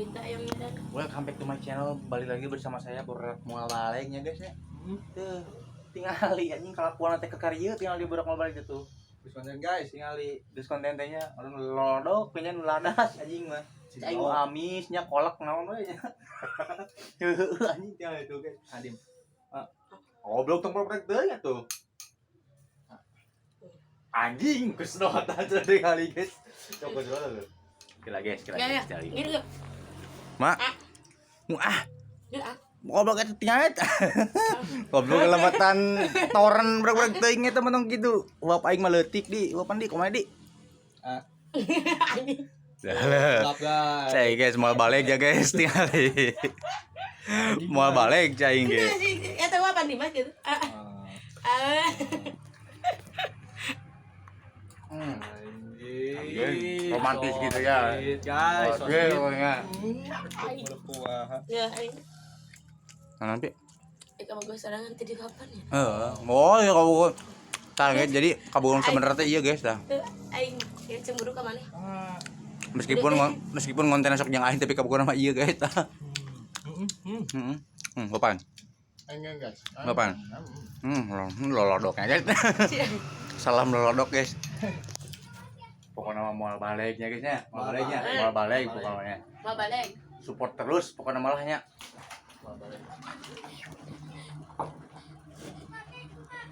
Minta yang minta. Welcome back to my channel. Balik lagi bersama saya Burak Moal Balegnya, guys, ya. Tuh, tingali anjing kalakuan teh ke karieu, tingali budak moal baleg tuh. Terus konten, guys. Tingali geus konten teh nya orang lodok nya nu ladas anjing mah. Aing nu amis nya, kolak naon we nya. Heueuh anjing, tingali tuh, guys. Adim. Goblok, tong prek teu ya tuh. Anjing, kesedot aja tingali, guys. Coba coba tuh. Gila, guys, gila Ya ya. guys, tingali. Ini yuk. Mak. Ah. Ah, Yuk ah. goblok eta tinggal eta. Goblok kelebatan toren brek-brek teuing eta mah tong kitu. Uap aing mah leutik di, uapan di kumaha di? Ah. Anjing. Lah. Lap, guys. Cai guys, moal balik ya, guys, tingali. Moal balik cai Itu ge. sih eta apa nih, Mas, gitu. Ah. Ah. Ah. Anjing. Romantis gitu ya. So sweet, guys. So Oke, sweet. pokoknya. Udah kuah. Ya, aing. Nah, nanti. Eh, kamu gue serangan tadi kapan ya? Heeh. Oh, ya kamu tah, guys, jadi kabogoh sebenarnya teh iya, guys, dah. Tuh, aing yang cemburu ke mana? Ah. Meskipun meskipun konten sok yang aing, tapi kabogoh mah iya, guys, tah. Heeh. Apaan? Enggak, guys. Apaan? Lolodoknya, guys. Salam lolodok, guys. Pokoknya mah moal baliknya, guys, nya. Moal baliknya, moal balik pokoknya. Mau balik. Support terus pokoknya malahnya. Mau balik.